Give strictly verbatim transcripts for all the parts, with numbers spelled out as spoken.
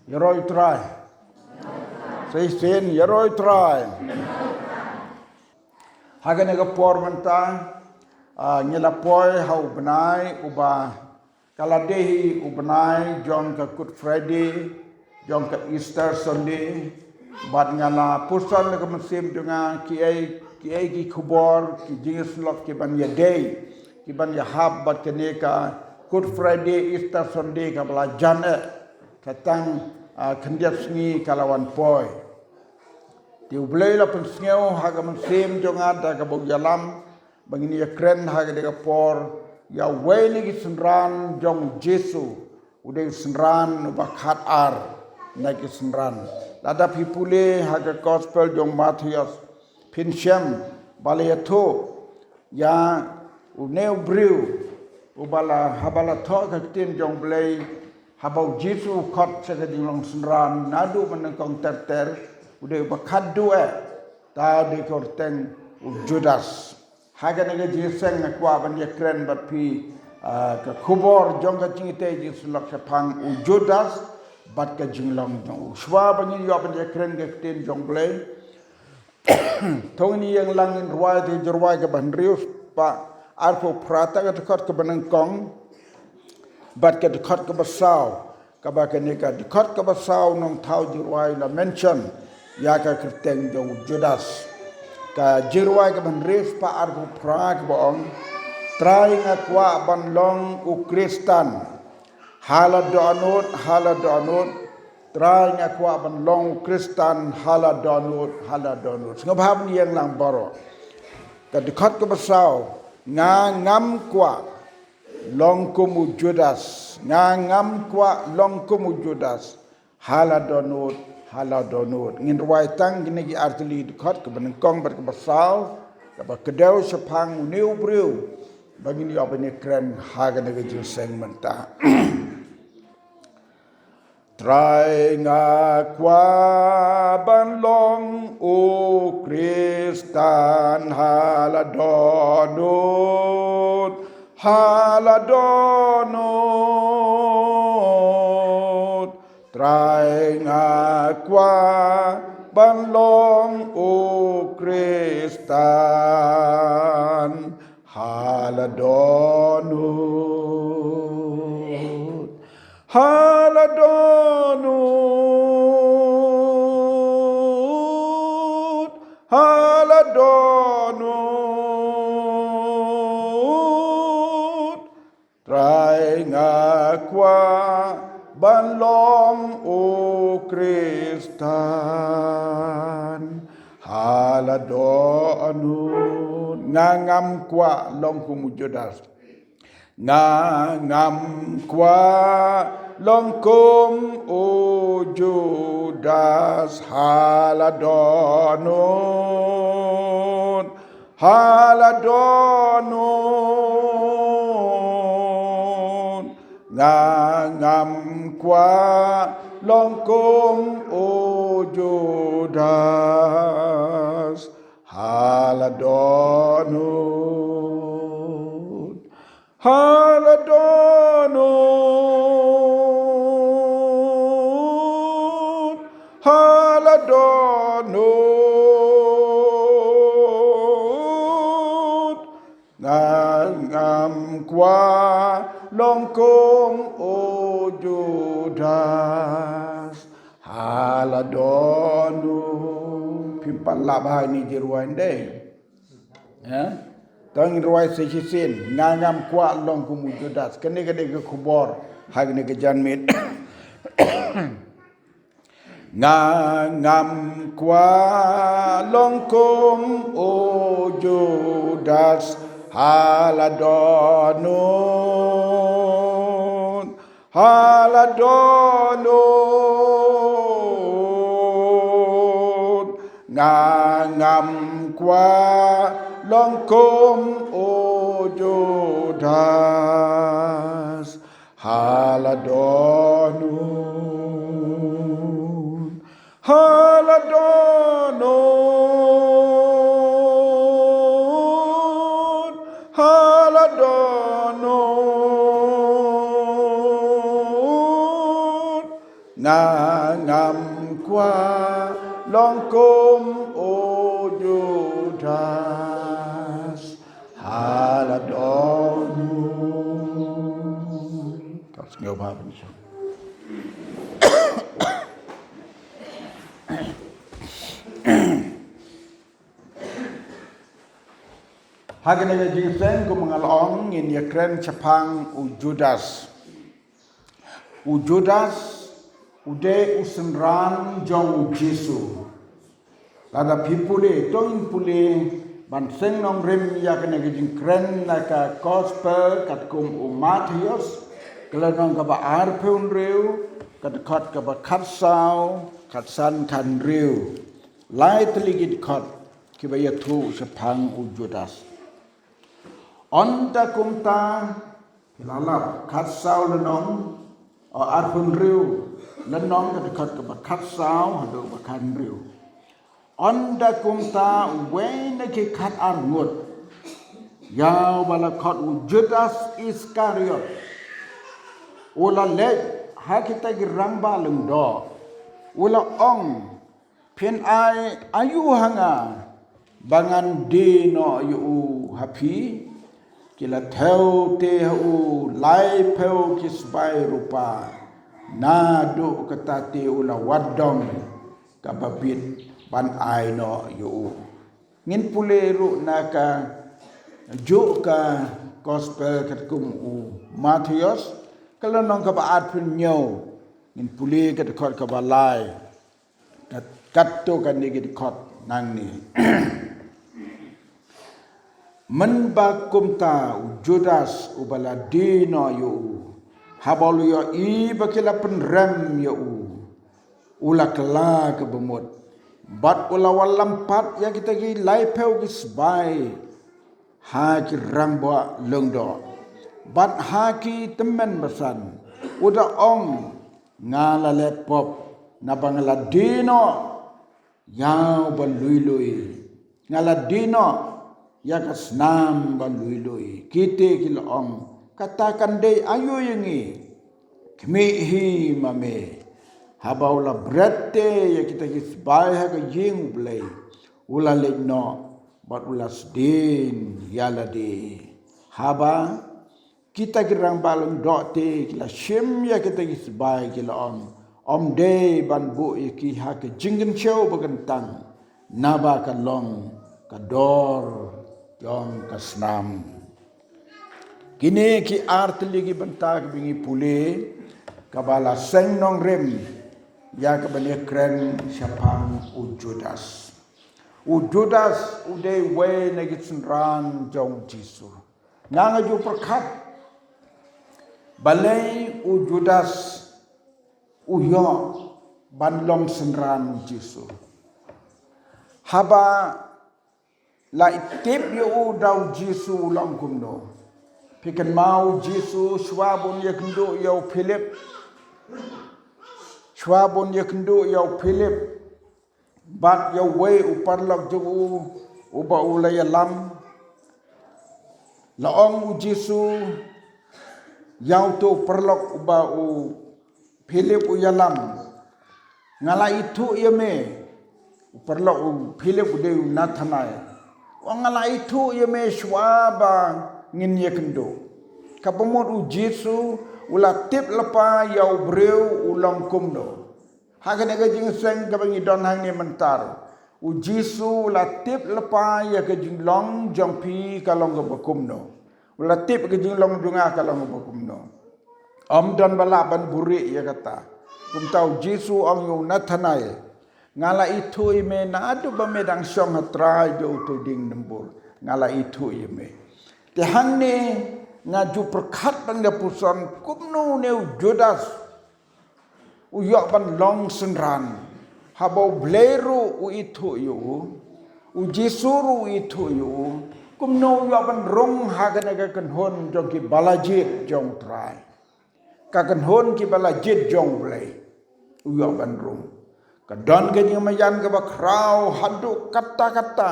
Ïaroh ïa u Trai. Sa shisien, ïaroh ïa u Trai. Ha kane ka por mynta, ah, ngi la poi ha u bnai uba ka la dei hi u bnai jong ka Good Friday, jong ka Easter Sunday. Bad nga la pyrshang la ka mynsiem jong nga kiei kiei ki khubor, ki jingïasyllok kiban ïadei, kiban ïahap bad kane ka Good Friday, Easter Sunday kaba la jan eh. Ka tang, ah, khyndiat sngi ka la wan poi. Te U Blei la pynsngew ha ka mynsiem jong nga da kaba u ïalam ba ngin ïakren ha kane ka por ïa uwei na ki synran jong u Jisu, u dei u synran uba khatar na ki synran. Lada phi pule ha ka Gospel jong u Mathaios, phin shem ba la ïathuh ïa une u briew uba la, haba la thoh ka ktien jong U Blei, haba u Jisu u khot sha ka jinglong synran naduh mynnyngkong ter ter, u dei uba khatduh eh, te u dei kyrteng u Judas. Ha kane ka jingïaseng nga kwah ban ïakren bad phi, ah, ka khubor jong ka jingïatei jingïasyllok shaphang u Judas bad ka jinglong jong u. Shuwa ba ngin ïoh ban ïakren ka ktien jong U Blei, to ngin ïeng lang, ngin rwai te ka jingrwai kaba hynriew spah arphew phra, ka dkhot kaba nyngkong bad ka dkhot kaba saw. Kaba kane ka dkhot kaba saw, u nongthaw jingrwai la mention ïa ka kyrteng jong u Judas. Ka jingrwai kaba hynriew spah arphew phra kaba ong: Trai, nga kwah ban long u Khristan ha la dohnud, ha la dohnud. Trai, nga kwah ban long u Khristan ha la dohnud, ha la dohnud. Sngewbha ban ïeng lang baroh. Ka dkhot kaba saw: Nga ngam kwah long kum u Judas. Nga ngam kwah long kum u Judas ha la dohnud, ha la dohnud. Ngin rwai tang kine ki artylli dkhot, kaba nyngkong bad kaba saw, kaba kdew shaphang une u briew ba ngin ïoh ban ïakren ha kane ka jingïaseng mynta. Trai, nga kwah ban long u Khristan ha la dohnud, ha la dohnud. Trai, nga kwah ban long u Khristan ha la dohnud, ha la dohnud, ha la dohnud. Trai, nga kwah ban long u Khristan ha la dohnud. Nga ngam kwah long kum u Judas. Nga ngam kwah long kum u Judas ha la dohnud, ha la dohnud. Nga ngam kwah long kum u Judas ha la dohnud, ha la dohnud, ha la dohnud. Nga ngam kwah long kum u Judas ha la dohnud. Phim pat lap ha ine i jingrwai, ym dei? Ha? To ngin rwai sa shisien. Nga ngam kwah long kum u Judas. Kane ka dei ka khubor ha kane ka janmiet. Nga ngam kwah long kum u Judas ha la dohnud, ha la dohnud. Nga ngam kwah long kum u Judas ha la dohnud, ha la dohnud, ha la dohnud. Nga Kam kwah long kum u Judas ha la don. Ka sngew bha ban shu. Ha kane ka jingïaseng, kum nga la ong, ngin ïakren shaphang u Judas. U Judas u dei u synran jong u Jisu. Lada phi pule, to ngin pule ban seng nongrim ïa kane ka jingkren na ka Gospel katkum u Mathaios, ka lynnong kaba arphew hynriew, ka dkhot kaba khatsaw, khatsan, khathynriew. Lai tylli ki dkhot kiba ïathuh shaphang u Judas. Ynda kumta, phi la lap, khatsaw lynnong, o, arphew hynriew lynnong, ka dkhot kaba khatsaw haduh ba khathynriew. Ynda kumta, uwei na ki khatar ngut, ïa uba la khot u Judas Iskariot, u la leit ha kita ki rangbah lyngdoh, u la ong, "Phin ai aïu ha nga ba ngan die noh ïa u ha phi?" Ki la thew te ha u laiphew ki sbai rupa. Naduh kata te u la wad dong kaba bit ban ai noh ïa u. Ngin pule ruh na kajuh ka Gospel katkum u Mathaios, ka lynnong kaba arphew hynñiew, ngin pule ka dkhot kaba lai. Kat, katto katne ki dkhot nangne. Mynba kumta u Judas uba la die noh ïa u, haba u la ïohi ba ki la pynrem ïa u, u la kylla kaba mut, bad u la wallam pat ïa kita ki laiphew ki sbai ha ki rangbah lyngdoh bad ha ki tymmen basan, u da ong, "Nga la leh pop, naba nga la die noh ïa uba lui lui. Nga la die noh ïa ka snam ba lui lui." Kite ki la ong, "Kata kan dei aïu ïa ngi? Khmih hi ma me." Haba u la bret te ïa kita ki sbai ha ka ïing U Blei, u la leit noh bad u la sdien ïa lade. Haba kita ki rangbah lyngdoh te ki la shim ïa kita ki sbai, ki la ong, "Ym dei ban buh ïa ki ha ka jingkynshew ba kyntang, naba ka long ka dor jong ka snam." Kine ki ar tylli ki bynta kiba ngi pule, kaba la seng nongrim ïa kaba ngi kren shaphang u Judas. U Judas u dei uwei na ki synran jong u Jisu. Nga nga ju pyrkhat balei u Judas u ïoh ban long synran u Jisu. Haba la tip ïa u da u Jisu u long kumno? Phi kynmaw u Jisu shuwa ba un ïakynduh ïa u Philip. Shuwa ba un ïakynduh ïa u Philip bad ïa uwei u paralok jong u uba u la ïalam, la ong u Jisu ïa uto u paralok uba u Philip u ïalam, "Nga la ithuh ïa me." U paralok u Philip u dei u Nathanael. "Ong nga la ithuh ïa me shuwa ba ngin ïakynduh." Kaba mut u Jisu u la tip lypa ïa u briew u long kumno. Ha kane ka jingïaseng kaba ngi don hangne mynta, u Jisu u la tip lypa ïa ka jinglong jong phi ka long kaba kumno. U la tip ka jinglong jong nga ka long kaba kumno. Ym don ba lah ban buhrieh ïa kata. Kumta u Jisu u ong ïa u Nathanael, "Nga la ithuh ïa me naduh ba me dang shong ha trai jong uto u dieng dymbur. Nga la ithuh ïa me." Te hangne nga ju pyrkhat ban ïa puson kumno une u Judas u ïoh ban long synran. Haba U Blei ruh u ithuh ïa u, u Jisu ruh u ithuh ïa u, kumno u ïoh ban rung ha kane ka kynhun jong ki ba la jied jong u Trai? Ka kynhun ki ba la jied jong U Blei, u ïoh ban rung. Ka don ka jingmaïan kaba khraw haduh katta katta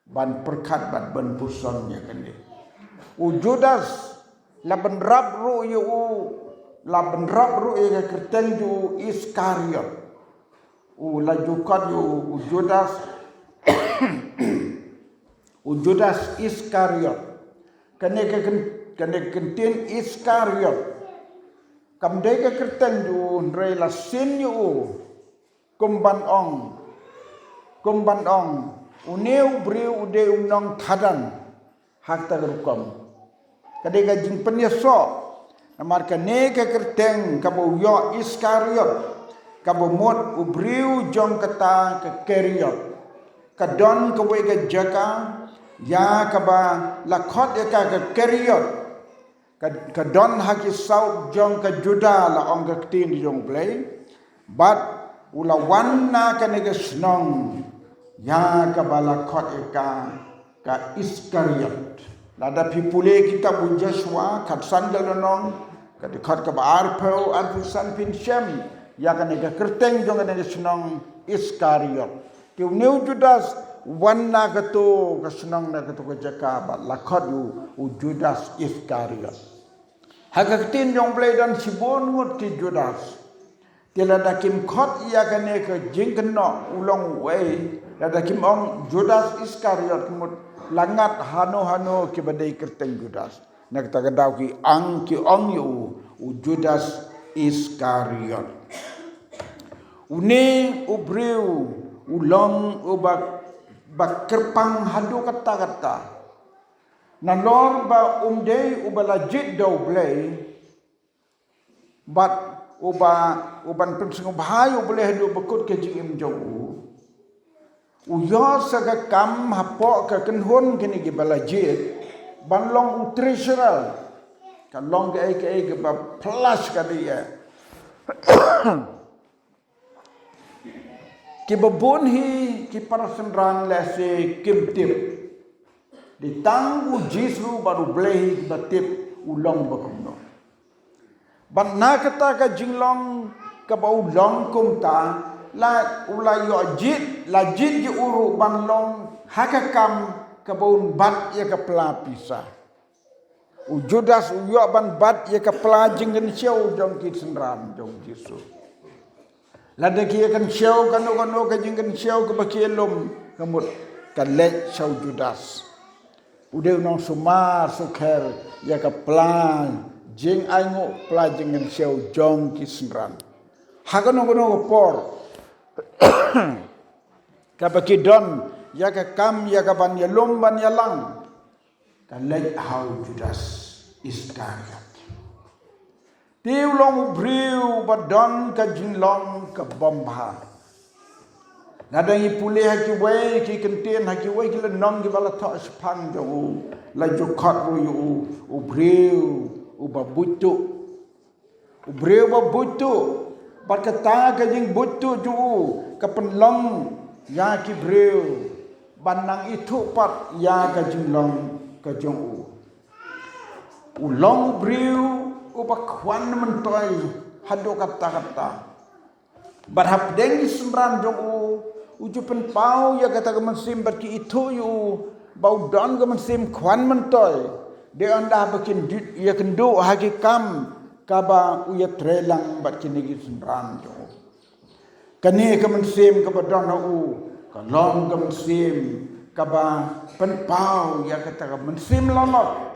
ban pyrkhat bad ban puson ïa kane. U Judas la bynrap ruh ïa u, la bynrap ruh ïa ka kyrteng jong u Iskariot. u la ju khot ïa u, u Judas, u Judas Iskariot. Kane ka kyn-, kane ka kyntien Iskariot kam dei ka kyrteng jong u, hynrei la sien ïa u kum ban ong, kum ban ong, une u briew u dei u nongthadan. Ha kata ka rukom ka dei ka jingpynïasoh. Namar kane ka kyrteng kaba u ïoh Iskariot, kaba mut u briew jong kata ka Keriot, ka don kawei ka jaka ïa kaba la khot ïa ka ka Keriot. Ka, ka don ha ki saut jong ka Juda, la ong ka ktien jong U Blei. Bad u la wan na kane ka shnong ïa kaba la khot ïa ka ka Iskariot. Lada phi pule kitab u Joshua khatsan ka lynnong, ka dkhot kaba arphew, arphew san, phin shem ïa kane ka kyrteng jong kane ka shnong, Iskariot. Te une u Judas u wan na kato ka shnong, na kato ka jaka, bad la khot u, u Judas Iskariot. Ha ka ktien jong U Blei don shibun ngut ki Judas. Te lada kim khot ïa kane ka jingkynnoh u long uei, lada kim ong Judas Iskariot, ka mut la ngat hano hano kiba dei kyrteng Judas. Na kata ka daw ki ang, ki ong ïa u, u Judas Iskariot. Une u briew u long uba, ba kyrpang haduh katta katta. Nalor ba um dei uba la jied da U Blei, bad uba, uban pynsngewbha ïa U Blei haduh ba kut ka jingim jong u, u ïoh sa ka kam hapoh ka kynhun kine kiba la jied ban long u treasurer. Ka long kaei kaei kaba plas ka dei ïa. Kiba bun hi ki para synran lehse kim tip. Dei tang U Jisu bad U Blei hi kiba tip u long ba kumno. Bad na kata ka jinglong kaba u long kumta, la, u la ïoh jied, la jied ïa u ruh ban long ha ka kam kaba un bat ïa ka pla pisa. U Judas u ïoh ban bat ïa ka pla jingkynshew jong ki synran jong U Jisu. Lada ki ïakynshew kano kano ka jingkynshew kaba ki ïalum, ka mut ka leit sha u Judas. U dei u nongsumar sukher ïa ka pla jingainguh, pla jingkynshew jong ki synran. Ha kano kano ka por kaba ki don ïa ka kam, ïa ka ban ïalum ban ïalang, ka leit ha u Judas Iskariot. Te u long u briew ba don ka jinglong ka bym bha. Lada ngi pule ha kiwei ki kyntien, ha kiwei ki lynnong kiba la thoh shaphang jong u, la ju khot ruh ïa u, u briew uba buittuh. U briew ba buittuh, bad kata ka jingbuittuh jong u ka pynlong ïa ki briew ban nang ithuh pat ïa ka jinglong ka jong u. U long u briew uba khwan myntoi haduh katta katta. Bad hapdeng ki synran jong u, u ju pynpaw ïa kata ka mynsiem bad ki ithuh ïa u ba u don ka mynsiem khwan myntoi. Dei ynda ba kin ïakynduh ha ki kam kaba u ïatreilang bad kine ki synran jong u. Kane ka mynsiem kaba don ha u ka long ka mynsiem kaba pynpaw ïa kata ka mynsiem lanot.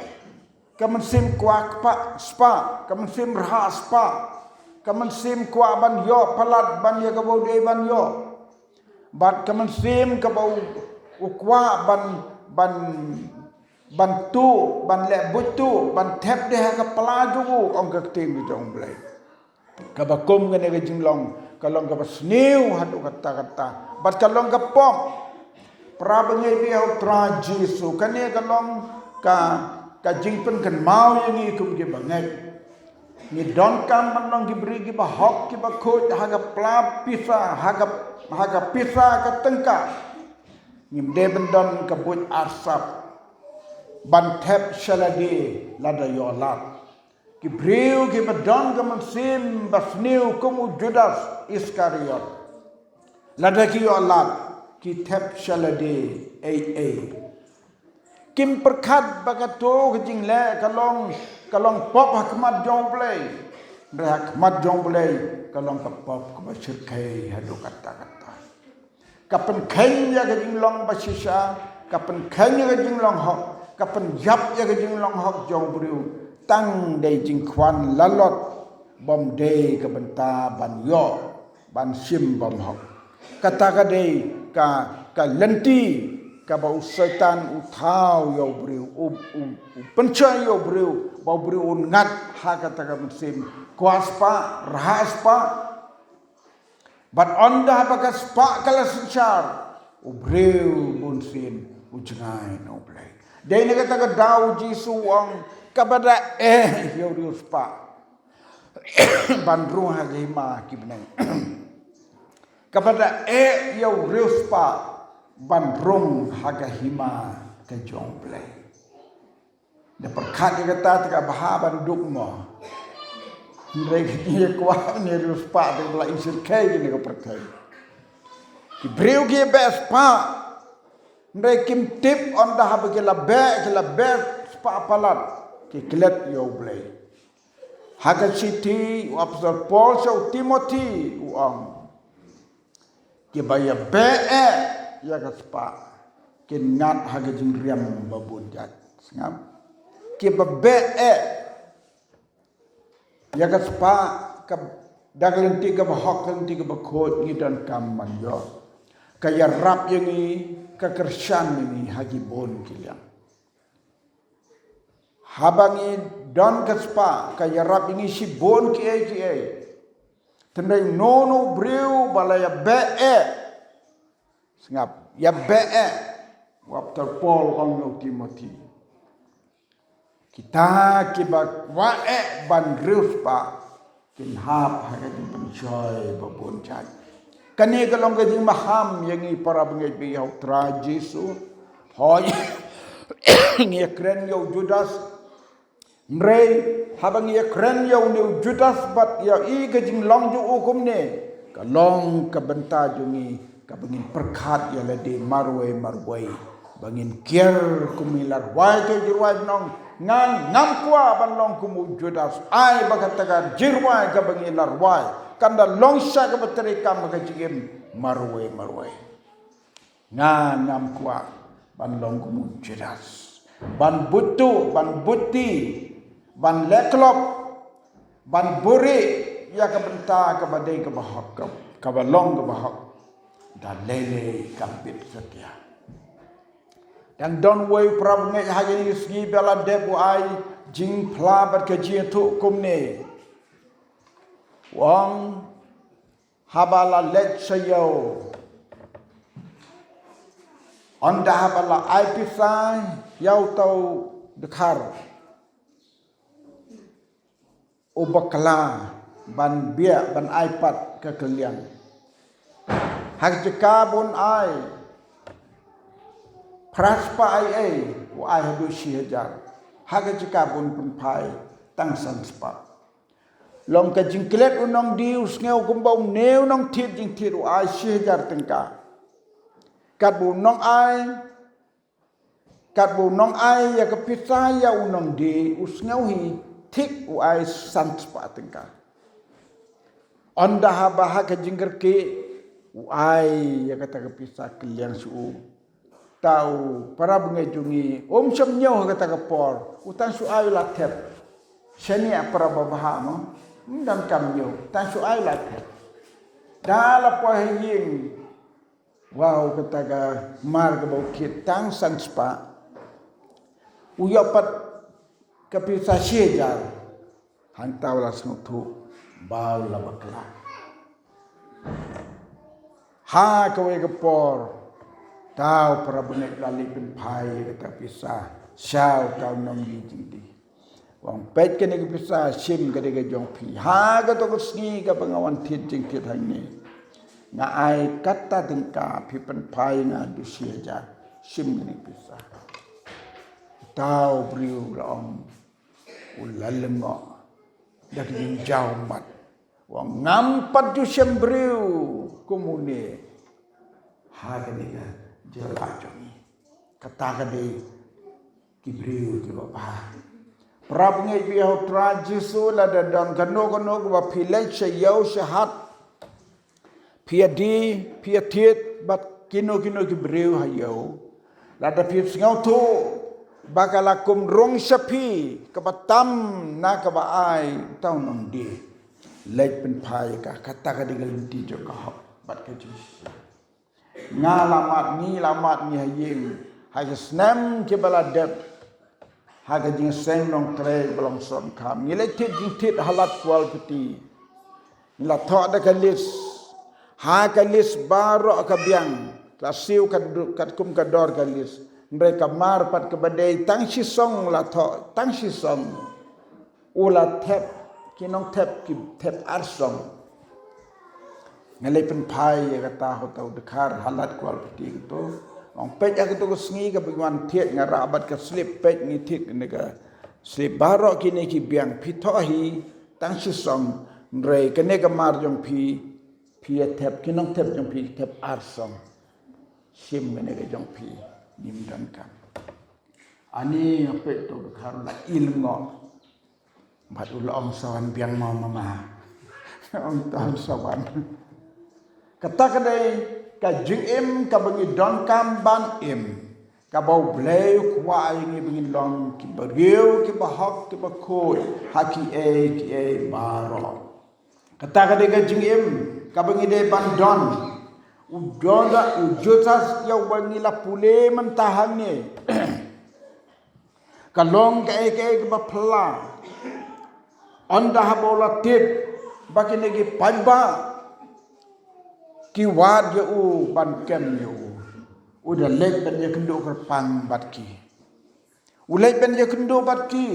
Ka mynsiem kwah kpa spah, ka mynsiem rha spah, ka mynsiem kwah ban ïoh palat ban ïa kaba u dei ban ïoh. Bad ka mynsiem kaba u, u kwah ban, ban, ban tuh, ban leh buittuh, ban thep de ha ka pla jong u, ong ka ktien jong U Blei. Kaba kum kane ka jinglong ka long kaba sniew haduh katta katta. Bad ka long ka pop. Para bangeit ba ïeit ha u Trai Jisu, kane ka long ka, ka jingpynkynmaw ïa ngi kum ki bangeit. Ngi donkam ban long ki briew kiba hok, kiba khuid ha ka pla pisa, ha ka, ha ka pisa ka tyngka. Ngim dei ban don ka buit arsap ban thep sha lade lada ïoh lad. Ki briew kiba don ka mynsiem ba sniew kum u Judas Iskariot, lada ki ïoh lad ki thep sha lade ei ei. Kim pyrkhat ba kato ka jingleh ka long, ka long pop ha khmat jong U Blei. Hynrei ha khmat jong U Blei ka long ka pop kaba shyrkhei haduh katta katta. Ka pynkheiñ ïa ka jinglong ba shisha, ka pynkheiñ ïa ka jinglong hok, ka pynïap ïa ka jinglong hok jong u briew. Tang dei jingkwah lalot bym dei ka bynta ban ïoh ban shim bymhok. Kata ka dei ka, ka lynti kaba u Soitan u thaw ïa u briew, u, u, u pynshoi ïa u briew, ba u briew un ngat ha kata ka mynsiem, kwah spah, rah spah. Bad ynda ba ka spah ka la synshar, u briew bunsien u jngai na U Blei. Dei na kata ka daw u Jisu u ong, kaba da eh ïa u riewspah ban rung ha ka hima ki bneng. Kaba da eh ïa u riewspah ban rung ha ka hima ka jong U Blei. Da pyrkhat ïa kata te ka bha ban duk mo. Hynrei ki ïa kwah ne riewspah te ka ba la i shyrkhei kine ka pyrthei. Ki briew ki beh spah. Hynrei kim tip ynda haba ki la beh, ki la beh spah palat, ki klet ïa U Blei. Ha ka shithi u apostol Paul sha u Timothi u ong, kiba ïa beh eh ïa ka spah kin ngat ha ka jingriam ba bun jait. Sngap. Kiba beh eh ïa ka spah, ka da ka lynti kaba hok, ka lynti kaba khuid ngi donkam ban ïoh. Ka ïarap ïa ngi, ka kyrshan ïa ngi ha ki bun ki liang. Haba ngi don ka spah, ka ïarap ïa ngi shibun kiei kiei. Te hynrei uno uno u briew ba la ïa beh eh. Sngap, ïa beh eh. U apostol Paul u ong ïa u Timothi, kita kiba kwah eh ban riewspah kin hap ha ka jingpynshoi ba bun jait. Kane ka long ka jingmaham ïa ngi para bangeit ba ïeit ha u Trai Jisu. Hooid, ngi ïakren ïa u Judas. Hynrei haba ngi ïakren ïa une u Judas bad ïa i ka jinglong jong u kumne, ka long ka bynta jong ngi kaba ngin pyrkhat ïa lade marwei marwei. Ba ngin kiar kum i la rwai te u jingrwai ban ong, nga ngam kwah ban long kum u Judas. Ai ba kata ka jingrwai kaba ngi la rwai kan da long sha kaba trei kam ha ka jingim marwei marwei. Nga ngam kwah ban long kum u Judas. Ban butu, ban buti, ban leh klop, ban buhrieh ïa ka bynta kaba dei kaba hok, ka, kaba long kaba hok. Da lei lei kam bit satia. Dang don uwei u para bangeit ha kine ki sngi ba la dep u ai jingphla bad ka jingïathuh kumne. U ong, haba la leit sha ïew, ynda haba la ai pisa ïa uta u dkhar, u bakla ban biah, ban ai pat ka kylliang. Ha ka jaka ba un ai phra spah eiei, u ai haduh shi hajar. Ha ka jaka ba un pynphai tang san spah. Long ka jingklet u nongdie, u sngew kumba une u nongthied jingthied u ai shi hajar tyngka. Katba u nong ai, katba u nong ai ïa ka pisa ïa u nongdie, u sngew hi thik u ai san spah tyngka. Ynda haba ha ka jingkyrkieh u ai ïa kata ka pisa kylliang sha u. Uta u para bangeit jong ngi um shym ñiew ha kata ka por, u tang shu ai u la thep. Shane para babha mo, um donkam ñiew, tang shu ai u la thep. Da la poi ha ïing, wow, kata ka mar kaba u thied tang san spah. U ïoh pat ka pisa shi hajar. Hangta u la sngewthuh ba u la bakla. Ha kawei ka por, uta u para bangeit u la leit pynphai ïa kata ka pisa sha uta u nongdie jingdie. U ong, peit kane ka pisa, shim, ka dei ka jong phi. Ha kato ka sngi kaba nga wan thied jingthied hangne, nga ai kata tyngka, phi pynphai ïa nga haduh shi hajar. Shim kane ka pisa. Uta u briew la ong, u la lyngngoh da ka jingjaw mat. U ong, ngam pat ju shem briew kum une ha kane ka jylla jong ngi. Kata ka dei ki briew kiba bha. Para bangeit ba ïeit ha u Trai Jisu, lada don kano kano kaba phi leit sha ïew sha hat, phi ïa die, phi ïa thied bad kino kino ki briew ha ïew, lada phi sngewthuh ba ka la kum rung sha phi kaba tam na kaba ai, to nang die. Leit pynphai ka, kata ka dei ka lynti jong ka hok bad ka jingshisha. Nga la mad, ngi la mad, ngi ha ïing ha ki snem kiba la dep, ha ka jingseng nongtrei ba long sohkham, ngi la thied jingthied ha Lad Kualpiti. Ngi la thoh da ka list, ha ka list baroh ka biang, la siew katkum ka dor ka list. Hynrei ka mar pat kaba dei tang shisong la thoh, tang shisong. U la thep, ki nongthep ki thep arsong. Nga leit pynphai ïa kata ha uta u dkhar ha Lad Kualpiti kato. Ong peit ïa kato ka sngi kaba ngi wan thied, nga rah bad ka slip, peit ngi thied kane ka slip, baroh kine ki biang, phi thoh hi tang shisong. Hynrei kane ka mar jong phi, phi ïa thep, ki nongthep jong phi ki thep arsong. Shim kane ka jong phi, ngim donkam. Ani, nga peit uta u dkhar u la i lyngngoh. Bad u la ong, sa wan biang mo mama. Ong, to sa wan. Kata ka dei ka jingim kaba ngi donkam ban im, kaba U Blei u kwah ïa ngi ba ngin long ki briew kiba hok kiba khuid ha kiei kiei baroh. Kata ka dei ka jingim kaba ngi dei ban don. U Juda, u Judas ïa uba ngi la pule mynta hangne, ka long kaei kaei kaba phylla. Ynda haba u la tip ba kine ki paidbah ki wad ïa u ban kem ïa u, u da leit ban ïakynduh kyrpang bad ki. U leit ban ïakynduh bad ki,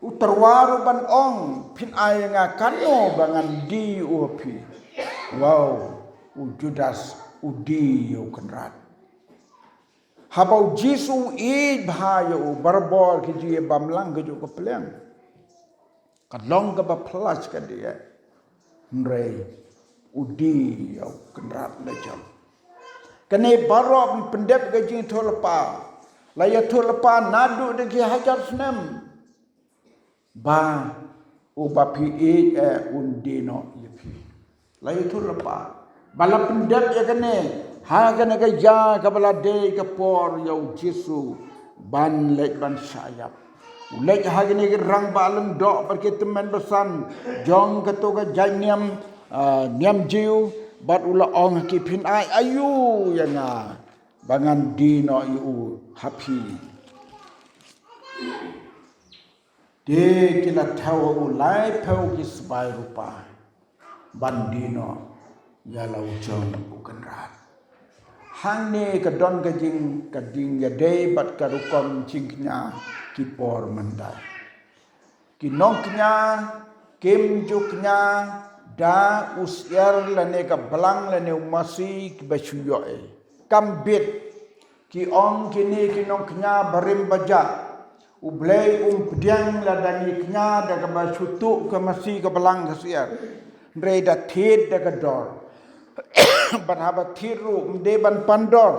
u tyrwa ruh ban ong, phin ai ïa nga kano ba ngan die ïa u ha phi. Wow, u Judas u die ïa u Kynrad. Haba u Jisu u ïeit bha ïa u, barabor ki ju ïa bam lang kajuh ka pliang. Ka long kaba phylla shikatdei. Hynrei u die ïa u Kynrad la jong. Kane baroh ban pyndep ka jingïathuhlypa. La ïathuhlypa naduh da ki hajar snem ba uba phi ïeit, eh, un die noh ïa phi. La ïathuhlypa. Ba la pyndep ïa kane ha kane ka ïa kaba la dei ka por ïa u Jisu ban leit ban shah ïap. U leit ha kine ki rangbah lyngdoh bad ki tymmen basan jong kato ka jait niam, ah, niam Jiw, bad u la ong ha ki, phin ai aïu ïa nga ba ngan die noh ïa u ha phi. Te ki la thew ha u laiphew ki sbai rupa ban die noh ïa la u jong u Kynrad. Hangne ka don ka jing, ka jingïadei bad ka rukom jingkñia ki por mynta. Ki nongkñia kim ju kñia da u syiar lane ka blang lane u masi kiba shu ïoh ei. Kam bit, ki ong kine ki nongkñia barim bajah, U Blei um pdiang lada ngi kñia da kaba shu tuh ka masi ka blang ka syiar. Hynrei da thied da ka dor. Bad haba thied ruh ym dei ban pan dor.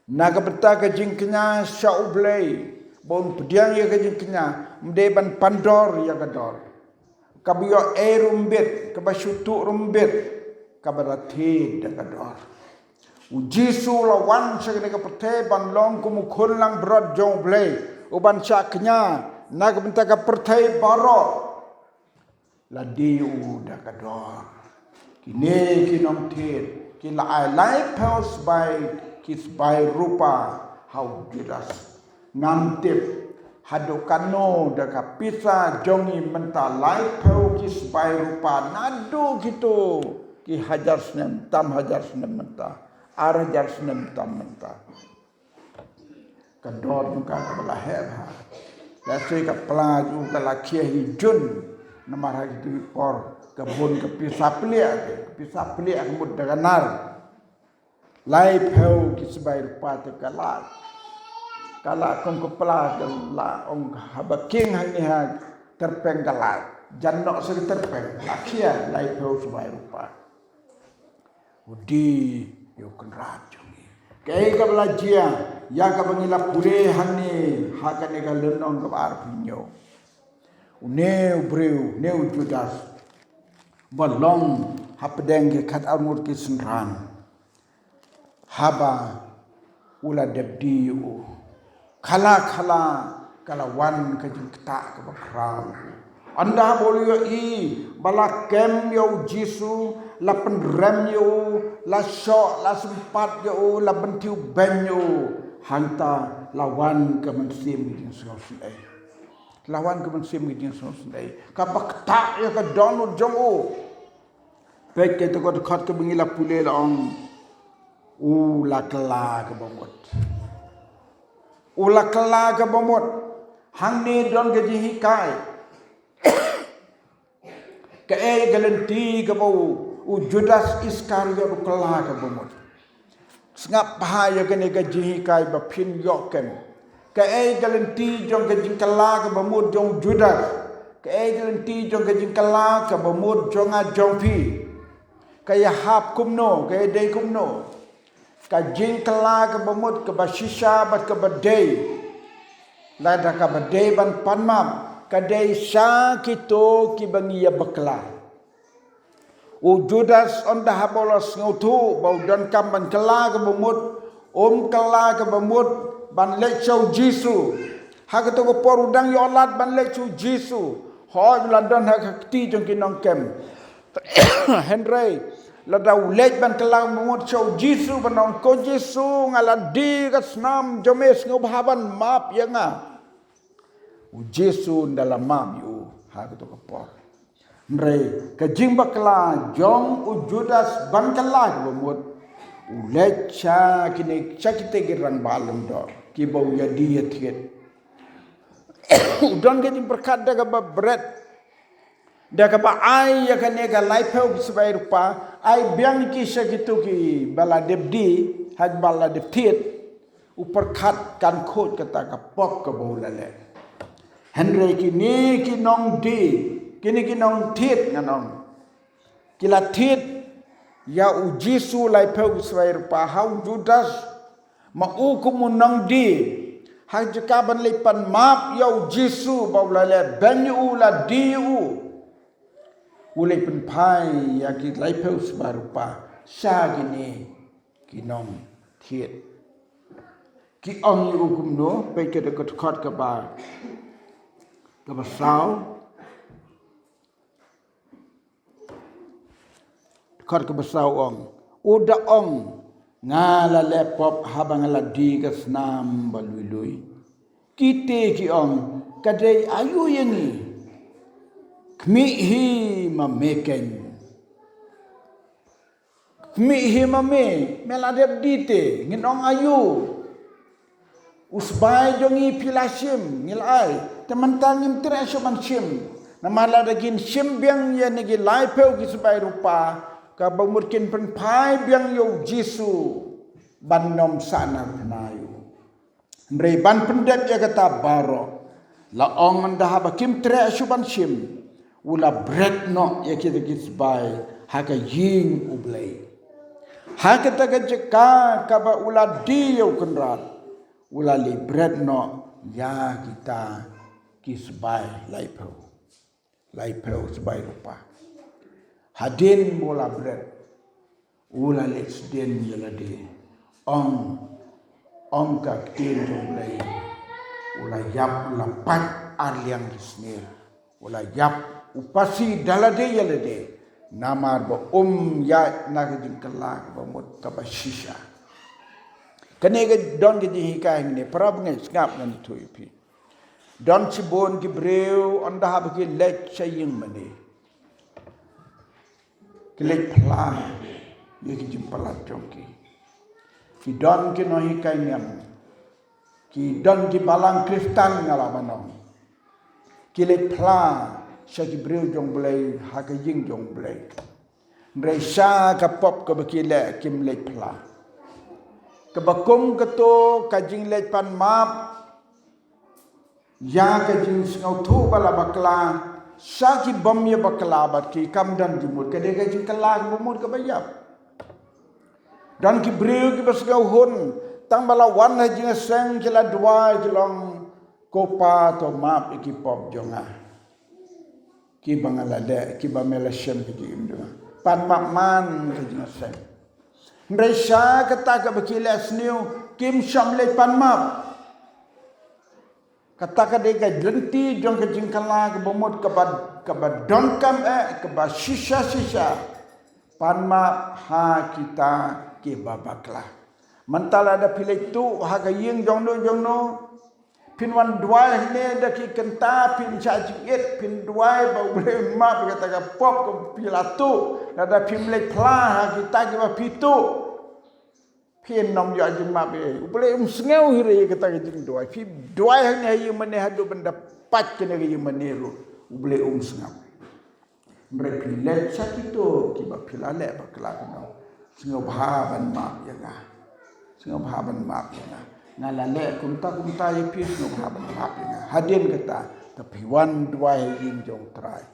Na ka bynta ka jingkñia sha U Blei ba un pdiang ïa ka jingkñia, ym dei ban pan dor ïa ka dor. Kaba ïoh ei ruh ym bit, kaba shu tuh ruh ym bit, kaba da thied da ka dor. U Jisu u la wan sha kane ka pyrthei ban long kum u khun langbrot jong U Blei, u ban shah kñia na ka bynta ka pyrthei baroh. La die u da ka dor. Kine ki nongthied ki la ai laiphew sbai ki sbai rupa ha u Judas. Ngam tip haduh katno da ka pisa jong ngi mynta, laiphew ki sbai rupa naduh kito ki hajar snem tam hajar snem mynta, ar hajar snem tam mynta. Ka dor jong ka kaba la heh bha. Lehse ka pla jong u ka la khia hi jun. Namar ha kito ki por ka bun ka pisa pliah, ka pisa pliah ka mut da ka nar. Laiphew ki sbai rupa te ka la, ka la kum ka pla ka la ong haba king hangne ha tyrpeng ka la jan noh sa ka tyrpeng, la khia laiphew sbai rupa. U die ïa u Kynrad jong ngi. Kaei kaba la jia ïa kaba ngi la pule hangne ha kane ka lynnong kaba arphew hynñiew. Une u briew, une u Judas, ba long hapdeng ki khat arngut ki synran, haba u la dep die ïa u, kala kala ka la wan ka jingktah kaba khraw. Ynda haba u la ïohi ba la kem ïa u Jisu, la pynrem ïa u, la shoh, la sympat ïa u, la bynthiew beiñ ïa u, hangta la wan ka mynsiem ka jingsngewsynei. La wan ka mynsiem ka jingsngewsynei, kaba ktah ïa ka dohnud jong u. Peit kato ka dkhot kaba ngi la pule, la ong, u la kylla kaba mut. U la kylla kaba mut. Hangne don ka jinghikai. Kaei ka lynti kaba u, u Judas Iskariot u kylla kaba mut? Sngap bha ïa kane ka jinghikai ba phin ïoh kem. Kaei ka lynti jong ka jingkylla kaba mut jong u Judas? Kaei ka lynti jong ka jingkylla kaba mut jong nga jong phi? Ka ïahap kumno, ka ïadei kumno? Ka jingkylla kaba mut kaba shisha bad kaba dei, lada kaba dei ban pan map, ka dei sha kito kiba ngi ïa bakla. U Judas ynda haba u la sngewthuh ba u donkam ban kylla kaba mut, um kylla kaba mut ban leit sha u Jisu. Ha kato ka por u dang ïoh lad ban leit sha u Jisu. Hooid, u la don ha ka kti jong ki nongkem. Hynrei lada u leit ban kylla kaba mut sha u Jisu ban ong, "Ko Jisu, nga la die ka snam jong me, sngewbha ban map ïa nga." U Jisu ynda la map ïa u ha kato ka por. Hynrei ka jingbakla jong u Judas ban kylla kaba mut, u leit sha kine, sha kite ki rangbah lyngdoh kiba u ïa die ïa thied. U don ka jingpyrkhat da kaba bret, da kaba ai ïa kane ka laiphew ki sbai rupa, ai biang ki sha kito kiba la dep die, ha kiba la dep thied. U pyrkhat kan khuid kata ka pop kaba u la leh. Hynrei kine ki nongdie, kine ki nongthied ngan ong, ki la thied ïa u Jisu laiphew ki sbai rupa, ha u Judas, ma u kum u nongdie, ha jaka ban leit pan map ïa u Jisu ba u la leh beiñ ïa u, la die ïa u, u leit pynphai ïa ki laiphew sbai rupa sha kine ki nongthied. Ki ong ïa u kumno? Peit ka dkhot kaba, kaba saw. Dkhot kaba saw ong, u da ong, "Nga la leh pop haba nga la die ka snam ba lui lui." Kite ki ong, "Ka dei aïu ïa ngi? Khmih hi ma me keiñ. Khmih hi ma me, me la dep die te, ngin ong aïu? U sbai jong ngi phi la shim, ngi la ai, te mynta ngim treh shuh ban shim. Namar lada kin shim biang ïa kine ki laiphew ki sbai rupa, kaba mut kin pynphai biang ïa u Jisu ban nym sahnarphna ïa u." Hynrei ban pyndep ïa kata baroh, la ong, ynda haba kim treh shuh ban shim, u la bret noh ïa kita ki sbai ha ka ïing U Blei. Ha kata ka jaka kaba u la die ïa u Kynrad, u la leit bret noh ïa kita ki sbai laiphew. Laiphew sbai rupa. Hadien ba u la bret, u la leit sdien ïa lade. Ong, ong ka ktien jong U Blei, u la ïap, u la pait ar liang ki snier. U la ïap, u phasi da lade ïa lade. Namar ba um ïaid na ka jingkylla kaba mut kaba shisha. Kane ka don ka jinghikai hangne, para bangeit, sngap, ngan ïathuh ïa phi. Don shibun ki briew ynda haba ki leit sha ïing mane, ki leit phla ïa ki jingpalat jong ki. Ki don ki nonghikai niam, ki don ki balang Khristan nga lah ban ong, ki leit phla sha ki briew jong U Blei ha ka ïing jong U Blei. Hynrei sha ka pop kaba ki leh kim leit phla. Kaba kum kato ka jingleit pan map ïa ka jingsngewthuh ba la bakla, sha ki bym ïa bakla bad ki kam don jingmut, ka dei ka jingkylla kaba mut kaba ïap. Don ki briew kiba sngewhun, tang ba la wan ha jingïaseng ki la duwai, ki la ong, "Ko Pa, to map ïa ki pop jong nga." Ki ba nga la leh, ki ba me la shem ka jingim jong nga. Pan map man ka jingïaseng. Hynrei sha kata kaba ki leh sniew, kim shym leit pan map. Kata ka dei ka lynti jong ka jingkylla kaba mut kaba, kaba donkam eh, kaba shisha shisha. Pan map ha kita kiba bakla. Mynta lada phi leit tuh ha ka ïing jong no jong no, phin wan duwai hangne da ki kynta, phin shah jingit, phin duwai ba U Blei un map ïa kata ka pop kaba phi la tuh. Lada phim leit phla ha kita kiba phi tuh, phin ym ïoh jingmap ei. U Blei um sngew hi re ïa kata ka jingduwai. Phi duwai hangne ha ïingmane haduh ban da pait kane ka ïingmane ruh, U Blei um sngew. Hynrei phi leit sha kito kiba phi la leh bakla kumno, sngewbha ban map ïa nga. Sngewbha ban map ïa nga. Nga la leh kumta kumta ïa phi, sngewbha ban map ïa nga. Hadien kata, te phi wan duwai ha ïing jong U Trai,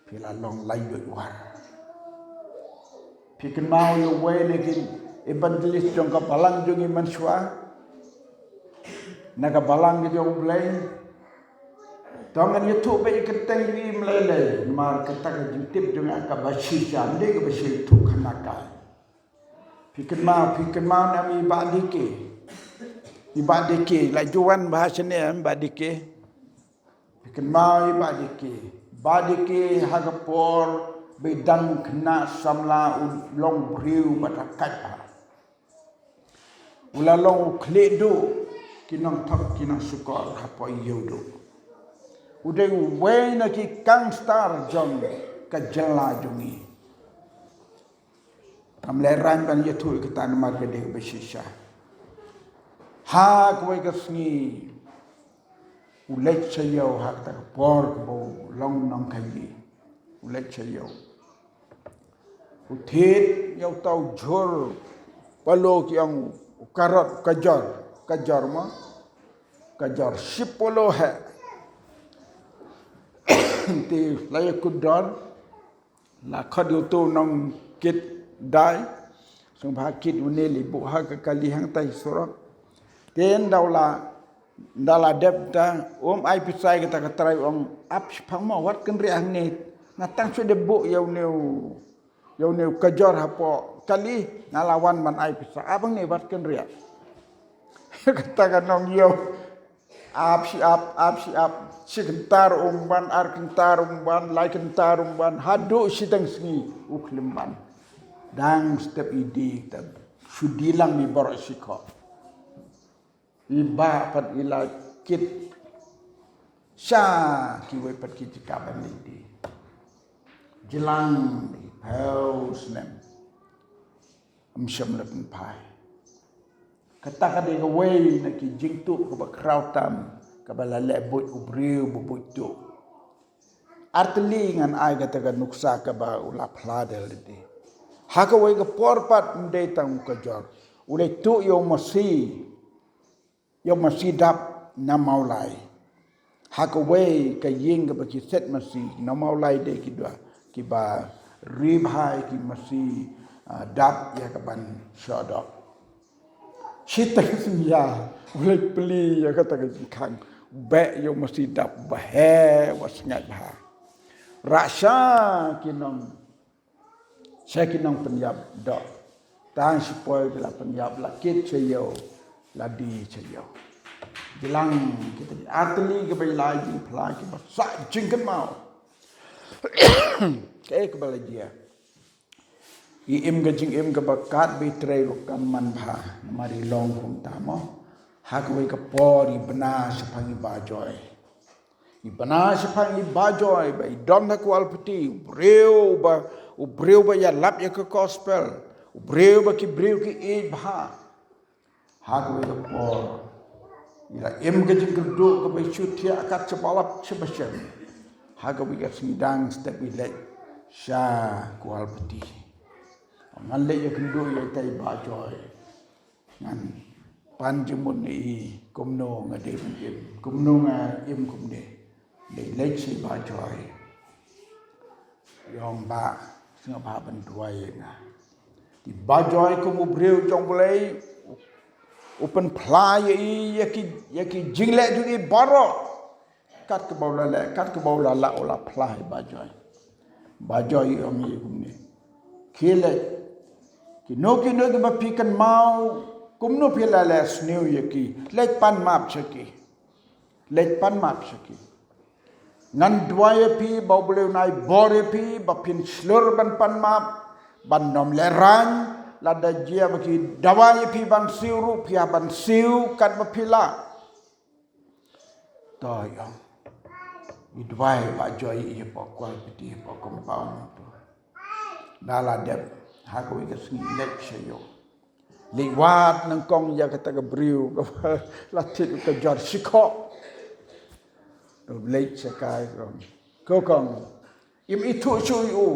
phi la long laitluid war. Phi kynmaw ïa uwei na ki evangelist jong ka balang jong ngi mynshuwa, na ka balang ka jong U Blei. To ngan ïathuh beit ïa ka kyrteng jong i ym lei lei, namar kata ka jingtip jong nga kaba shisha, ym dei kaba shisha, ïathuh kane kai. Phi kynmaw, phi kynmaw ne em i Bah Dike? I Bah Dike, la ju wan bha shane em Bah Dike? Phi kynmaw i Bah Dike? Bah Dike ha ka por ba i dang khynnah samla u long briew ba da kait bha. U la long u khlieh duh ki nongthok ki nongshukor hapoh Ïewduh. U dei uwei na ki gangster jong ka jylla jong ngi. Ngam leh rang ban ïathuh ïa kata namar ka dei kaba shisha. Ha kawei ka sngi u leit sha ïew ha kata ka por kaba u long nongkhaïi. U leit sha ïew. U thied ïa uta u jhur palo ki ong u karot, u kajor, kajor mo? Kajor shi palo heh. Te la ïa kut dor, la khot ïa uto u nongkit dai. Sngewbha kit une, leit buh ha ka kali hangtai surok. Te ynda u la, ynda la dep ta, um ai pisa ïa kata ka trai, u ong ap shiphang mo, wat kynriah hangne. Nga tang shu dep buh ïa une u, ïa une u kajor hapoh kali, nga la wan ban ai pisa. Ap hangne, wat kynriah. Kata ka nongïew. Ap shi ap, ap shi ap, shi kynta ruh um wan, ar kynta ruh um wan, lai kynta ruh um wan, haduh shiteng sngi u khlem wan. Dang step i die, te shu die lang i baroh shi khoh. I bah pat i la kit sha kiwei pat ki jaka ban leit die. Jlang i phew snem. Ym shym la pynphai. Kata ka dei kawei na ki jingtuh kaba khraw tam kaba la leh buit u briew ba buit tuh. Artylli ngan ai kata ka nuksa kaba u la phla da lade. Ha kawei ka por pat ym dei tang u kajor, u leit tuh ïa u masi, ïa u masi dap na Mawlai. Ha kawei ka ïing kaba ki set masi na Mawlai, dei ki dua kiba ri bha ïa ki masi, ah, dap ïa ka ban shoh doh. Shiteng synñia u leit plie ïa kata ka jingkhang, beh ïa u masi dap, ba heh, ba sngaid bha. Rah sha ki nong, sha ki nongpynïap doh. Tang shipoi ki la pynïap, la kit sha ïew, la die sha ïew. Jlang kita ki artylli kiba ïaleh jingphla kiba sah jingkynmaw. Kaei kaba la jia? I im ka jingim kaba kat ba i trei ruh kam manbha namar i long kumta mo. Ha kawei ka por i bna shaphang i Bah Joy. I bna shaphang i Bah Joy ba i don ha Kawalpati, u briew ba, u briew ba ïalap ïa ka gospel, u briew ba ki briew ki ïeit bha. Ha kawei ka por i la im ka jingkyrduh kaba i shu thiah kat shaba lap shaba shem. Ha kawei ka sngi dang step i leit sha Kawalpati. Ngan leit ïakynduh ïa itai i Bah Joy. Ngan pan jingmut na i kumno nga dei ban im, kumno nga im kumne. Leit leit sha i Bah Joy. I ong, Bah, sngewbha ban duwai ïa nga. I Bah Joy kum u briew jong U Blei, u pynphla ïa i ïa ki, ïa ki jingleh jong i baroh. Kat kaba u la leh, kat kaba u la lah, u la phla ïa Bah Joy. Bah Joy i ong ïa kumne, khie leit, kino kino kiba phi kynmaw, kumno phi la leh sniew ïa ki, leit pan map sha ki. Leit pan map sha ki. Ngan duwai ïa phi ba U Blei un ai bor ïa phi ba phin shlur ban pan map, ban ym lehraiñ. Lada jia ba ki dawa ïa phi ban siew ruh, phi hap ban siew katba phi lah. To i ong, i duwai Bah Joy i hapoh kwai piti, hapoh compound to. Da la dep ha kawei ka sngi leit sha ïew. Leit wad nyngkong ïa kata ka briew kaba la thied u Kajor shikhoh. Leit sha ka, i ong, ko kong, im ithuh shuh ïa u.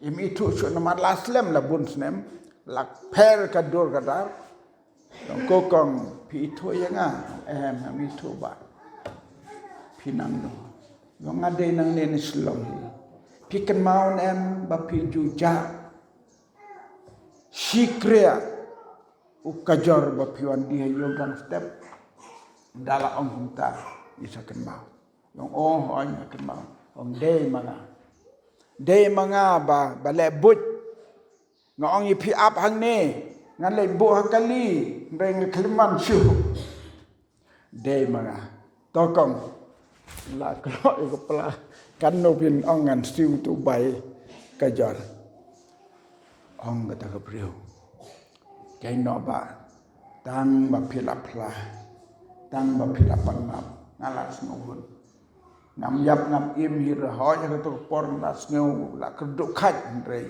Im ithuh shuh namar la slem, la bun snem, la pher ka dur ka dar. I ong, ko kong, phi ithuh ïa nga? Em, ngam ithuh bah. Phi nangno? I ong, nga dei nangne na Shillong hi. Phi kynmaw ne em ba phi ju jah shikriah u Kajor ba phi wan die ha ïew dang step? Da la ong kumta, i sa kynmaw. I ong, oh, ong, nga kynmaw. I ong, dei ma nga. Dei ma nga ba, ba leh buit. Nga ong ïa phi ap hangne, ngan leit buh ha kali, hynrei nga khlem wan shuh. Dei ma nga. To kong, la kloi ka pla. Katno phin ong ngan siew tu bai Kajor? Ong kata ka briew, kaei noh bah, tang ba phi la phla, tang ba phi la pan map, nga la sngew hun. Ngam ïap ngam im hi ruh, hooid ha kato ka por nga la sngew la kyrduh khait, hynrei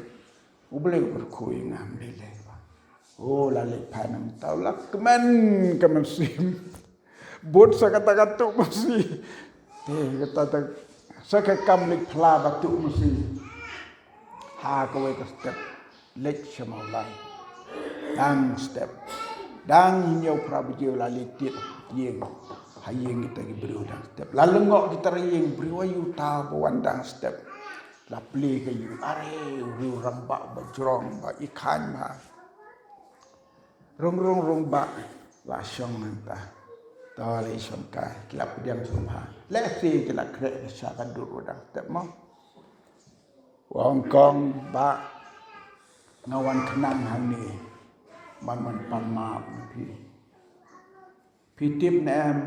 U Blei u kyrkhu ïa nga, ym lei lei bah. Oh, la leit phai na mynta, u la kmen ka mynsiem. Bud sa kata ka tuh masi. Te kata, ta, sa ka kam leit phla ba tuh masi. Ha kawei ka step, leit sha Mawlai. Dang step, dang hynñiew phra baje u la leit tied ïing. Ha ïing kita ki briew dang step. La lyngngoh kita ra ïing, briew aïu ta ba wan dang step. La plie ka ïing, are, u rangbah ba jrong, ba i khaiñ bha. Rung, rung, rung bah, la shong hangta. To, la i shong kai, ki la pdiang sngewbha. Lehse ki la khreh sha ka dur u dang step mo. U ong, kong bah, nga wan khnang hangne ban wan pan map na phi. Phi tip ne em,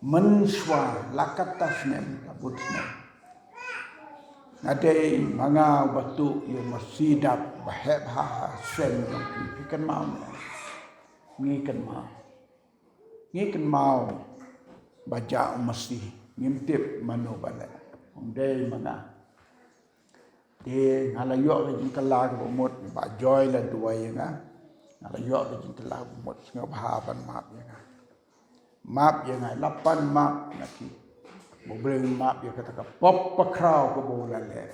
mynshuwa la katta snem, la bun snem, nga dei ma nga uba tuh ïa u masi dap ba heh bha ha seng jong phi. Phi kynmaw ne em? Ngi kynmaw. Ngi kynmaw ba jah u masi. Ngim tip mano ba leh. Ong, dei ma nga. Te nga la ïoh ka jingkylla kaba mut, Bah Joy la duwai ïa nga. Nga la ïoh ka jingkylla kaba mut, sngewbha ban map ïa nga. Map ïa nga, la pan map na ki. Ba U Blei un map ïa kata ka pop bakhraw kaba u la leh.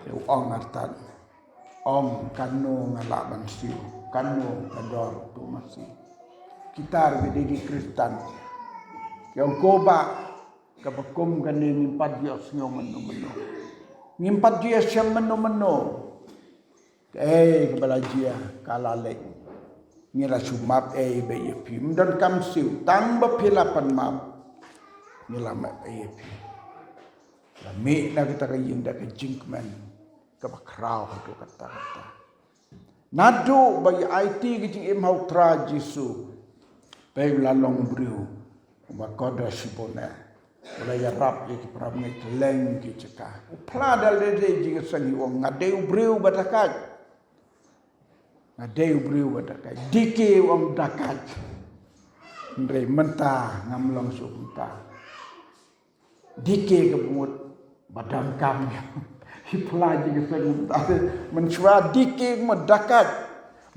Te u ong artat, ong, kano nga lah ban siew, kano ka dor tu masi. Kita ruh ki dei ki Khristan. Ki ong, ko bah, kaba kum kane ngim pat ju ïohsngew mynno mynno. Ngim pat ju ïashem mynno mynno. Kaei kaba la jia ka la leit. Ngi la shu map ei beit ïa phi. Ym donkam siew, tang ba phi la pan map, ngi la map ei ïa phi. La mih na kata ka ïing da ka jingkmen kaba khraw haduh katta katta. Naduh ba ïa aiti ka jingim ha U Trai Jisu, peit u la long u briew uba kordor shibun eh. U la ïarap ïa ki para bangeit kylleng ki jaka. U phla da lade jingïaseng, u ong, nga dei u briew ba dakait. Nga dei u briew ba dakait. Dike, u ong, dakait. Hynrei mynta ngam long shuh kumta. Dike kaba mut ba donkam. I phla jingïaseng mynta. Mynshuwa dike kaba mut dakait.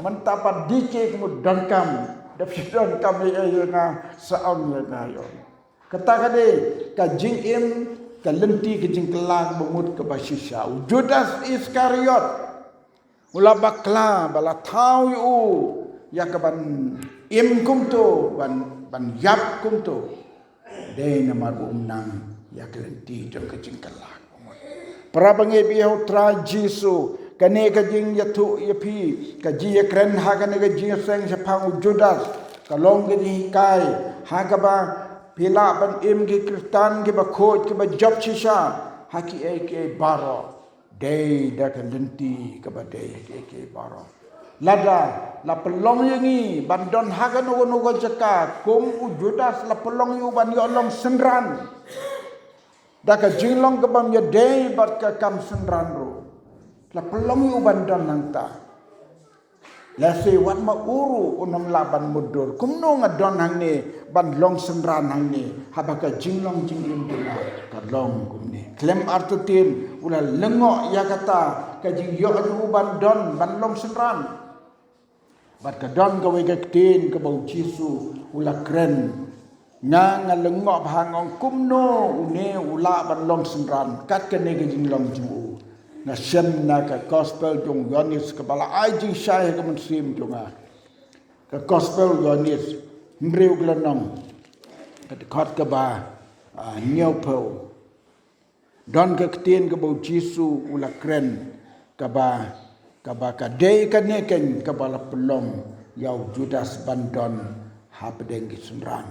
Mynta pat dike kaba mut donkam. Da phi donkam ei ei ïa nga, sa ong ïa nga, ïa. Kata ka dei ka jingim, ka lynti, ka jingkylla kaba mut kaba shisha. U Judas Iskariot, u la bakla ba la thaw ïa u ïa kaban im kumto, ban, ban ïap kumto. Dei namar ba um nang ïa ka lynti jong ka jingkylla. Para bangeit ba ïeit ha U Trai Jisu, kane ka jingïathuh ïa phi, ka jingïakren ha kane ka jingïaseng shaphang u Judas, ka long ka jinghikai ha kaba Phi lah ban im ki Khristan kiba khuid, kiba jop shisha ha kiei kiei baroh. Dei da ka lynti kaba dei ha kiei kiei baroh. Lada la pynlong ïa ngi ban don ha kano kano ka jaka kum u Judas la pynlong ïa u ban ïoh long synran da ka jinglong ka bym ïadei bad ka kam synran ruh. La pynlong ïa u ban don nangta. Lehse wat ma u ruh un ym lah ban mutdur. Kumno nga don hangne ban long synran hangne haba ka jinglong jingim jong nga ka long kumne. Khlem artatien u la lyngngoh ïa kata ka jingïoh jong u ban don ban long synran. Bad ka don kawei ka ktien kaba u Jisu u la kren. Nga nga lyngngoh bha, nga ong kumno une u lah ban long synran kat kane ka jinglong jong u. Nga shem na ka gospel jong Ïoannis kaba la ai jingshai ha ka mynsiem jong nga. Ka gospel Ïoannis hynriew ka lynnong, ka dkhot kaba, ah, hynñiewphew. Don ka ktien kaba u Jisu u la kren kaba, kaba ka dei kane keiñ kaba la pynlong ïa u Judas ban don hapdeng ki synran.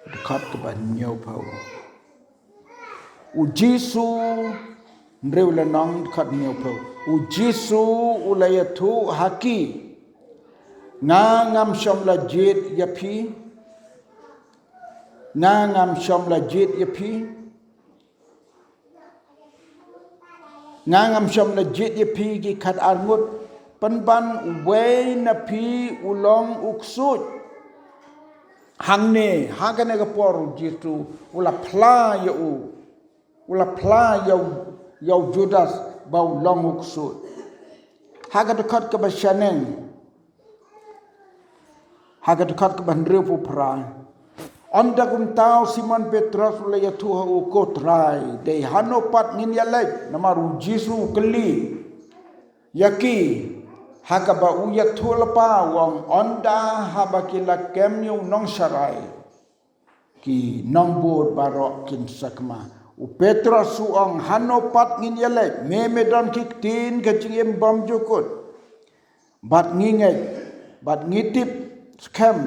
Dkhot kaba hynñiewphew. U Jisu, hynriew lynnong dkhot hynñiewphew. U Jisu u la ïathuh ha ki. Nga ngam shym la jied ïa phi. Nga ngam shym la jied ïa phi. Nga ngam shym la jied ïa phi ki khatar ngut. Pynban uwei na phi u long u ksuid. Hangne, ha kane ka por u Jisu u la phla ïa u. U la phla ïa u, ïa u Judas ba u long u ksuid. Ha ka dkhot kaba shaneng. Ha ka dkhot kaba hynriewphew phra. Ynda kumta u Simon Petros u la ïathuh ha u, ko Trai, dei hano pat ngin ïaleit? Namar u Jisu u kylli ïa ki ha kaba u ïathuhlypa, u ong, ynda haba ki la kem ïa u nongsharai, ki nongbud baroh kin sakma. U Petros u ong, hano pat ngin ïaleit? Me me don ki ktien ka jingim bymjukut. Bad ngi ngeit, bad ngi tip skhem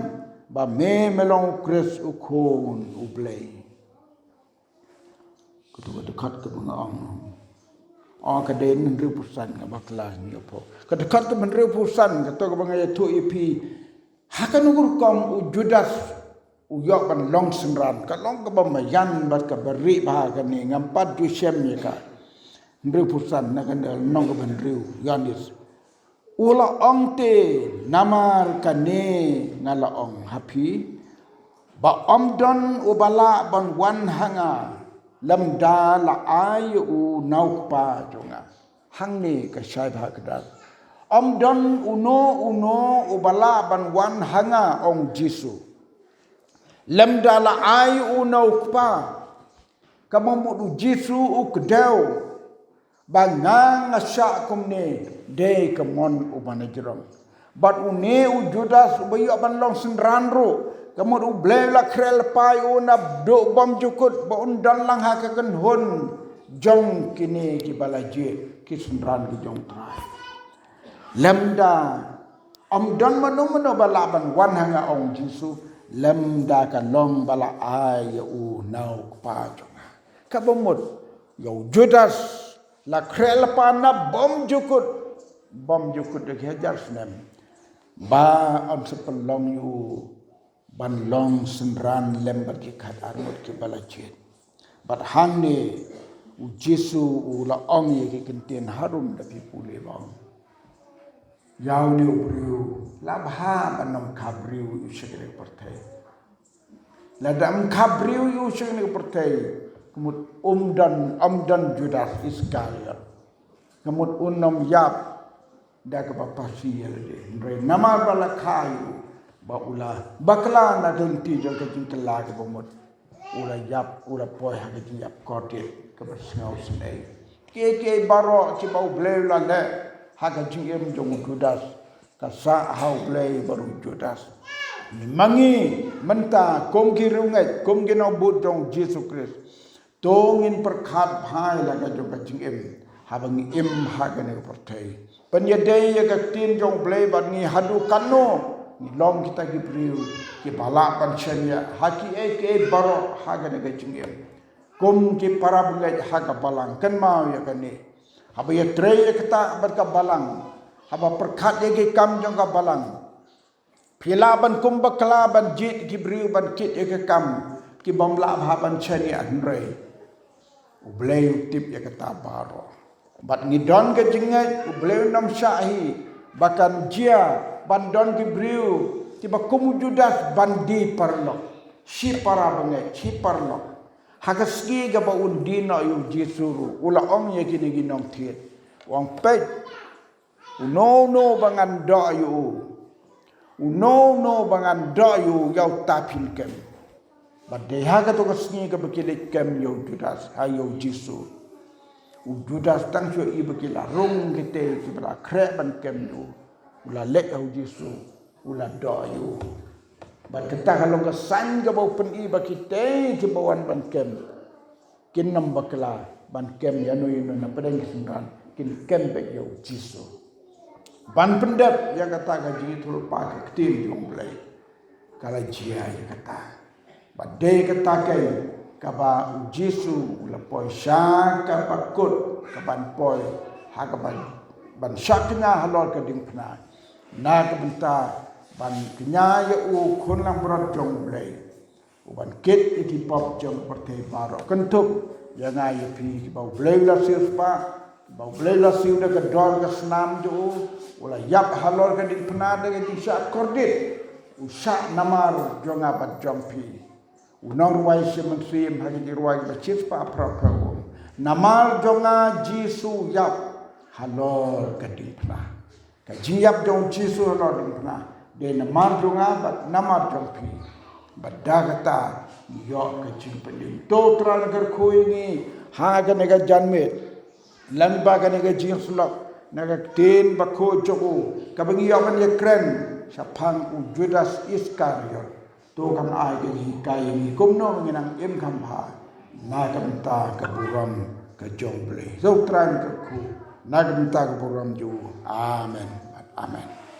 ba me me long u Khrist, u Khun u Blei. Kato ka dkhot kaba nga ong. Oh, ka dei hynriewphew san, nga bakla hynñiewphew. Ka dkhot kaba hynriewphew san, kato kaba nga ïathuh ïa phi. Ha kano ka rukom u Judas u ïoh ban long synran, ka long kaba maïan bad kaba rieh bha kane, ngam pat ju shem ïa ka. Hynriewphew san, na ka lynnong kaba hynriew, Ïoannis. U la ong te, namar kane nga la ong ha phi, ba ym don uba lah ban wan ha nga lymda la ai ïa u na u Kpa jong nga. Hangne ka shai bha kdar. Ym don uno uno uba lah ban wan ha nga, ong Jisu, lymda la ai ïa u na u Kpa. Kaba mut u Jisu u kdew ba nga nga shah kumne dei ka mon u ba na jrong. Bad une u Judas uba ïoh ban long synran ruh, ka mut U Blei u la khreh lypa ïa u na duh bymjukut ba un don lang ha ka kynhun jong kine kiba la jied, ki synran ki jong u Trai. Lymda ym don mano mano ba lah ban wan ha nga, ong Jisu, lymda ka long ba la ai ïa u na u Kpa jong nga. Kaba mut ïa u Judas la khreh lypa na bymjukut, bymjukut da ki hajar snem, ba un sa pynlong ïa u ban long synran lem bad ki khatar ngut kiba la jied. Bad hangne u Jisu u la ong ïa ki ktien harum da phi pule ba ong, ïa une u briew la bha ban ym kha briew ïa u sha kane ka pyrthei. Lada ym kha briew ïa u sha kane ka pyrthei, ka mut um don, um don Judas Iskariot. Ka mut un ym ïap da kaba phasi ïa lade. Hynrei namar ba la kha ïa u, ba u la bakla na ka lynti jong ka jingkylla, kaba mut u la ïap, u la poi ha ka jingïap kordit kaba sngew sngewsynei. Kiei kiei baroh kiba U Blei u la leh ha ka jingim jong u Judas, ka sah ha U Blei bad u Judas. Ma ngi mynta kum ki riewngeit, kum ki nongbud jong u Jisu Khrist, to ngin pyrkhat bha ïa la ka jong ka jingim haba ngi im ha kane ka pyrthei. Pynïadei ïa ka ktien jong U Blei bad ngi haduh katno. Ngi long kita ki briew kiba lah ban shaniah ha kiei kiei baroh ha kane ka jingim. Kum ki para bangeit ha ka balang, kynmaw ïa kane. Haba ïatrei ïa kata bad ka balang, haba pyrkhat ïa ki kam jong ka balang, phi lah ban kum bakla ban jied ki briew ban kit ïa ka kam, ki bym lah bha ban shaniah, hynrei U Blei u tip ïa kata baroh. Bad ngi don ka jingngeit, U Blei un ym shah hi ba kan jia ban don ki briew kiba kum u Judas ban die paralok. Shi para bangeit, shi paralok. Ha ka sngi kaba un die noh ïa U Jisu ruh, u la ong ïa kine ki nongthied, u ong, peit, uno uno ba ngan doh ïa u, uno uno ba ngan doh ïa u, ïa uta phin kem. Bad dei ha kato ka sngi kaba ki leit kem ïa u Judas, ha, ïa U Jisu. U Judas tang shu ïohi ba ki la rung kitei kiba la khreh ban kem ïa u, u la leit ha U Jisu, u la doh ïa u. Bad kata ka long ka sign kaba u pyni ba kitei kiba wan ban kem kin ym bakla ban kem ïano ïano na pdeng ki synran, kin kem beit ïa U Jisu. Ban pyndep ïa kata ka jingïathuhlypa, ka ktien jong U Blei ka la jia ïa kata. Bad dei kata keiñ kaba U Jisu u la poi sha kaba kut kaban poi ha kaban, ban shah kñia halor ka diengphna, na ka bynta ban kñia ïa u Khun langbrot jong U Blei, u ban kit ïa ki pop jong ka pyrthei baroh. Kynthup ïa nga ïa phi kiba U Blei u la siewspah, kiba U Blei u la siew da ka dor ka snam jong u, u la ïap halor ka diengphna da ka jingshah kordit, u shah namar jong nga bad jong phi. U nongrwai shimet sim ha ka jingrwai kaba shispah phra phew, namar jong nga Jisu u ïap halor ka diengphna. Ka jingïap jong U Jisu halor diengphna dei namar jong nga bad namar jong phi. Bad da kata ngi ïoh ka jingpynim. To Trai un kyrkhu ïa ngi ha kane ka janmiet, lem bad kane ka jingsyllok na ka ktien bakhuid jong u kaba ngi ïoh ban ïakren shaphang u Judas Iskariot. To kham ai ka jinghikai ïa ngi kumno ngin nang im kham bha na ka bynta ka burom ka jong U Blei. To Trai un kyrkhu na ka bynta ka burom jong u. Amen. Amen.